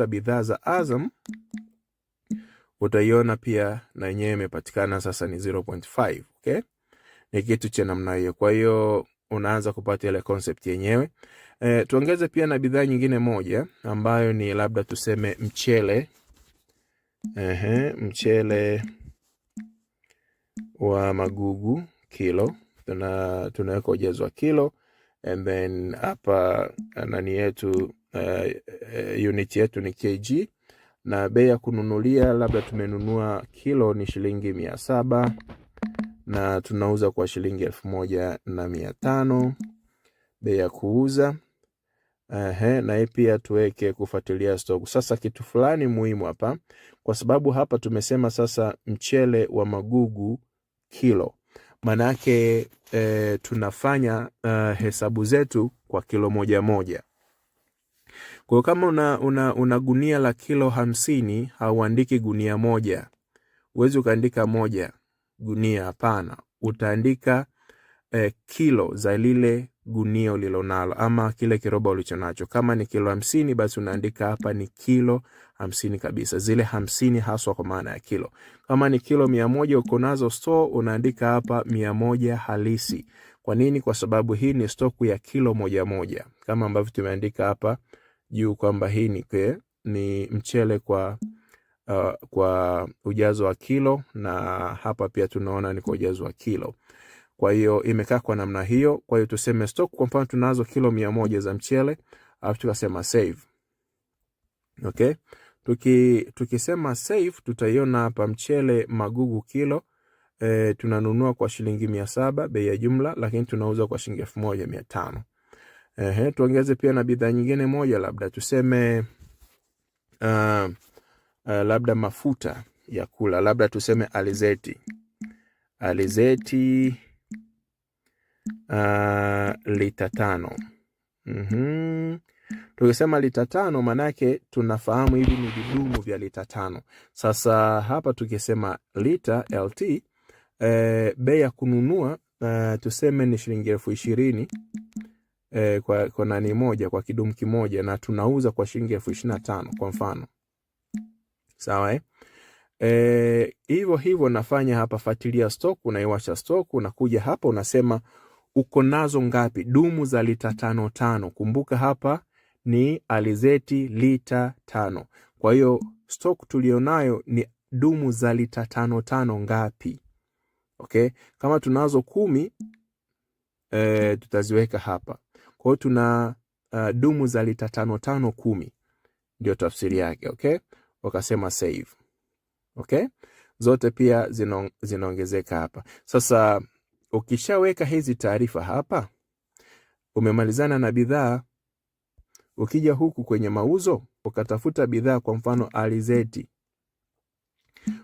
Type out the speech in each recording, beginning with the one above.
Bidhaa za Azam utaiona pia na yenyewe imepatikana sasa ni 0.5. Okay, ni kitu cha namna hiyo. Kwa hiyo unaanza kupata ile concept yenyewe. Tuongeze pia na bidhaa nyingine moja ambayo ni labda tuseme mchele. Ehe, mchele wa magugu kilo, tunaweka ujazo wa kilo and then hapa nani yetu, unit yetu ni kg na bei ya kununulia labda tumenunua kilo ni shilingi 700 na tunauza kwa shilingi 1500 bei ya kuuza. Ehe, na hii pia tuweke kufuatilia stock. Sasa kitu fulani muhimu hapa, kwa sababu hapa tumesema sasa mchele wa magugu kilo, manake tunafanya hesabu zetu kwa kilo moja moja. Kwa hiyo kama una gunia la kilo 50, hauandiki gunia moja, huwezi ukaandika moja gunia, hapana. Utaandika kilo za lile gunia ulilonalo ama kile kiroba ulichonacho. Kama ni kilo 50, basi unaandika hapa ni kilo 50 kabisa, zile 50 haswa kwa maana ya kilo. Kama ni kilo 100 uko nazo store, unaandika hapa 100 halisi. Kwa nini? Kwa sababu hii ni stock ya kilo moja moja, kama ambavyo tumeandika hapa juu kwamba hii ni mchele kwa ujazo wa kilo, na hapa pia tunaona ni kwa ujazo wa kilo. Kwa hiyo imekaa kwa namna hiyo. Kwa hiyo tuseme stock, kwa mfano tunazo kilo 100 za mchele, alafu tukasema save. Okay? Tukisema save tutaiona hapa mchele magugu kilo tunanunua kwa shilingi 700 bei ya jumla, lakini tunauza kwa shilingi 1500. Ehe, tuongeze pia na bidhaa nyingine moja, labda tuseme labda mafuta ya kula, labda tuseme alizeti lita 5. Tukisema lita 5 manake tunafahamu hivi ni vidumu vya lita 5. Sasa hapa tukisema lita LT, bei ya kununua tuseme ni shilingi 20,000 kwa nani moja, kwa kidumu kimoja, na tunauza kwa shilingi 25,000 kwa mfano. Sawa eh? Hivyo hivyo nafanya hapa, fuatilia stock, unaiwasha stock, unakuja hapa unasema uko nazo ngapi dumu za lita tano tano. Kumbuka hapa ni alizeti lita 5. Kwa hiyo stock tulionayo ni dumu za lita tano tano ngapi? Okay, kama tunazo 10 tutaziweka hapa. Kwa hiyo tuna dumu za lita tano tano 10, ndio tafsiri yake. Okay, wakasema save. Okay, zote pia zinaongezeka hapa. Sasa ukishaweka hizi taarifa hapa, umemalizana na bidhaa. Ukija huku kwenye mauzo ukatafuta bidhaa, kwa mfano alizeti,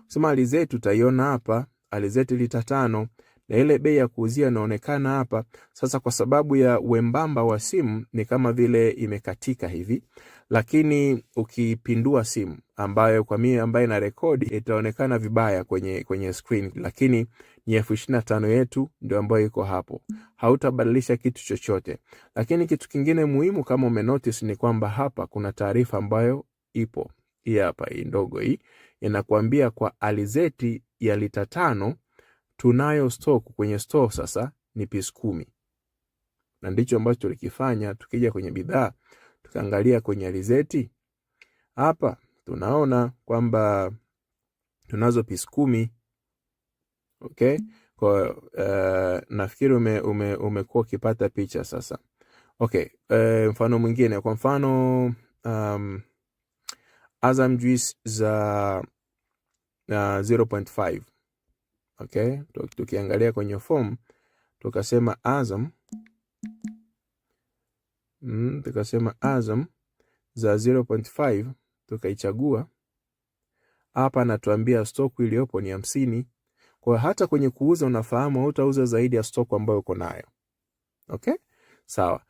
sema alizeti, utaiona hapa alizeti lita 5 na ile bei ya kuuzia inaonekana hapa. Sasa kwa sababu ya wembamba wa simu ni kama vile imekatika hivi, lakini ukipindua simu, ambayo kwa mimi ambaye na rekodi itaonekana vibaya kwenye screen, lakini ni 25,000 yetu ndio ambayo iko hapo. Hautabadilisha kitu chochote. Lakini kitu kingine muhimu kama umenotice ni kwamba hapa kuna taarifa ambayo ipo hii hapa, hii ndogo hii inakuambia kwa alizeti ya lita 5 tunayo stock kwenye store sasa ni piece 10. Na ndicho ambacho tulikifanya. Tukija kwenye bidhaa tukaangalia kwenye alizeti hapa tunaona kwamba tunazo piece 10. Okay? Kwa nafikiri umekuwa ukipata picha sasa. Okay, mfano mwingine kwa mfano Azam juice za 0.5. Okay, tukiangalia kwenye form tukasema Azam, tukasema Azam za 0.5 tukaichagua hapa, natuambia stock iliyopo ni 50. Kwa hata kwenye kuuza unafahamu hautauza zaidi ya stock ambayo uko nayo. Okay? Sawa.